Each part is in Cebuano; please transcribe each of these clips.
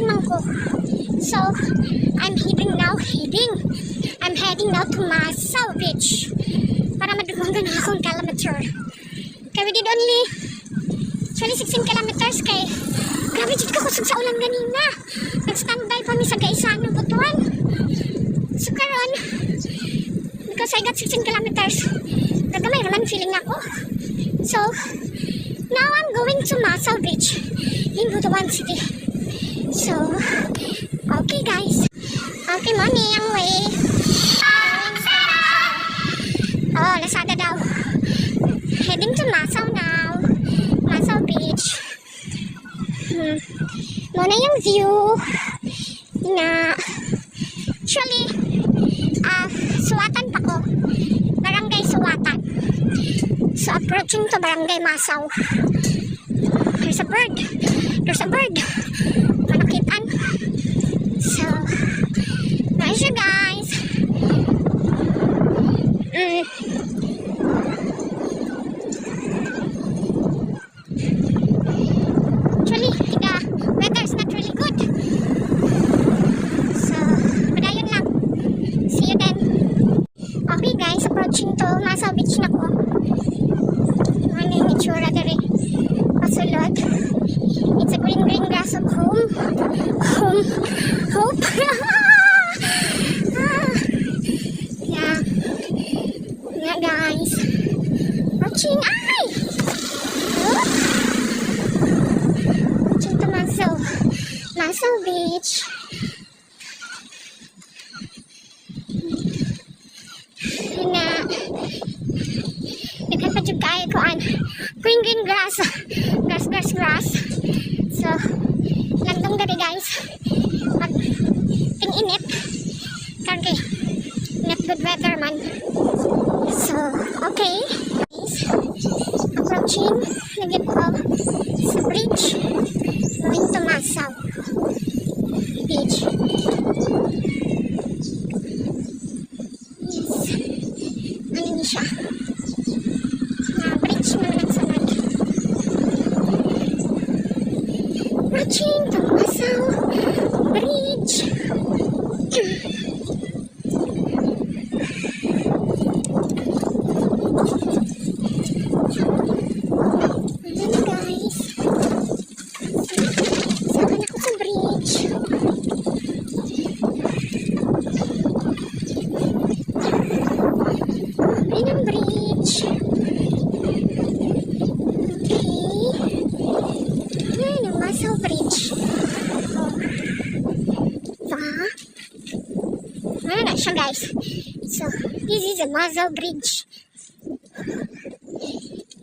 man ko. So, I'm heading now, heading. I'm heading now to Masao Beach para madugmanggan akong kilometer. Kay we did only 16 kilometers kay grabe jud ka kusog sa ulan ganina. Nag-standby pa mi sa Gaisano, Butuan. So karon, because I got 16 kilometers, gagamay naman feeling ako. So, now I'm going to Masao Beach in Butuan City. So, okay guys. Okay, money ang way. Oh, Lazada daw. Heading to Masao now. Masao Beach. Mao na yung view. Na, actually, Suwatan pa ko. Barangay Suwatan. So, approaching to Barangay Masao. There's a bird. There's a bird. Manakitan. So, nice you guys. Actually, the weather's not really good. So, padayon lang. See you then. Okay guys, approaching to Masao Beach na ko. Ano yung itsura diri? Pasulod. It's a green green grass of home. Home. Hope. Ah. Yeah. Yeah guys. Approaching. Ay! Oh. Approaching to Masao. Masao Beach. Yun na. Daghan pa jud kaayo kuan. Green green grass. Grass, grass, grass. So, landong diri guys. Pag ting-init. Karon kay not good weather man. So, okay. Guys, approaching lagi ko sa bridge going to Masao Beach. Yes. Ano ni siya? Na bridge naman ang sunod. Approaching to Masao Bridge. Ano na guys? Saan ako sa bridge? Ayun ang bridge. Okay. Ayan ang Masao Bridge. Oh. Diba? Ano na siya guys. So, this is a Masao Bridge.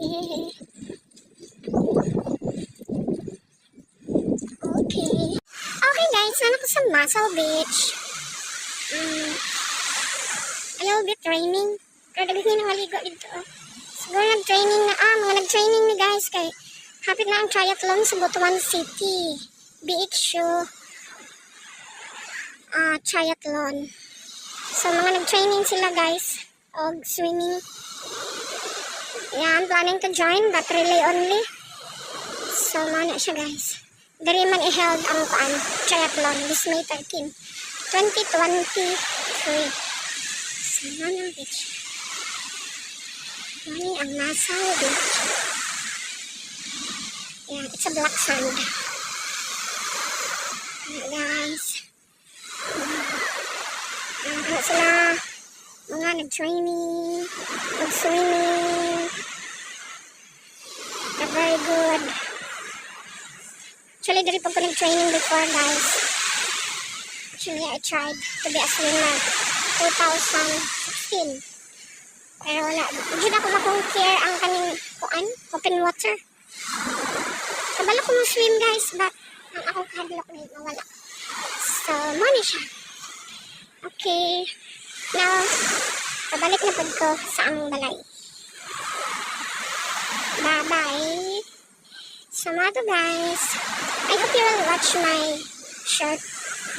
Yeah. Okay. Okay guys, naa ko sa Masao Beach. A little bit raining. Pero daghan ni nangaligo dito. Oh. Siguro nag-training na, mga nag-training ni guys kay hapit na ang triathlon sa Butuan City. Beach show triathlon. So mga nag-training sila guys og swimming. Yeah, I'm planning to join but relay only. So mao na siya guys. Diri man i-held ang kuan triathlon this May 13, 2023. So mao ang beach. Mao ni ang Masao Beach. Yeah, it's a black sand. Yeah, guys. Ano sila? Mga nag-training, nag-swimming. They're very good. Actually, diri pa ko nag-training before, guys. Actually, I tried to be a swimmer 2016. Pero wala. Jud ako ma-conquer ang kaning kuan, open water. Kabalo ko mo swim, guys, but ang akong kahadlok na mawala. So, mao ni siya. Okay. Now, pabalik na pud ko sa among balay. Bye-bye. So, mao to guys. I hope you will watch my short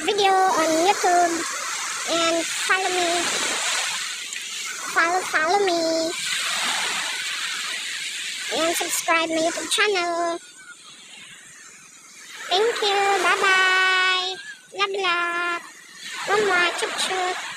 video on YouTube and follow me. Follow, follow me. And subscribe my YouTube channel. Thank you. Bye-bye. Good luck. Mama, chup chup.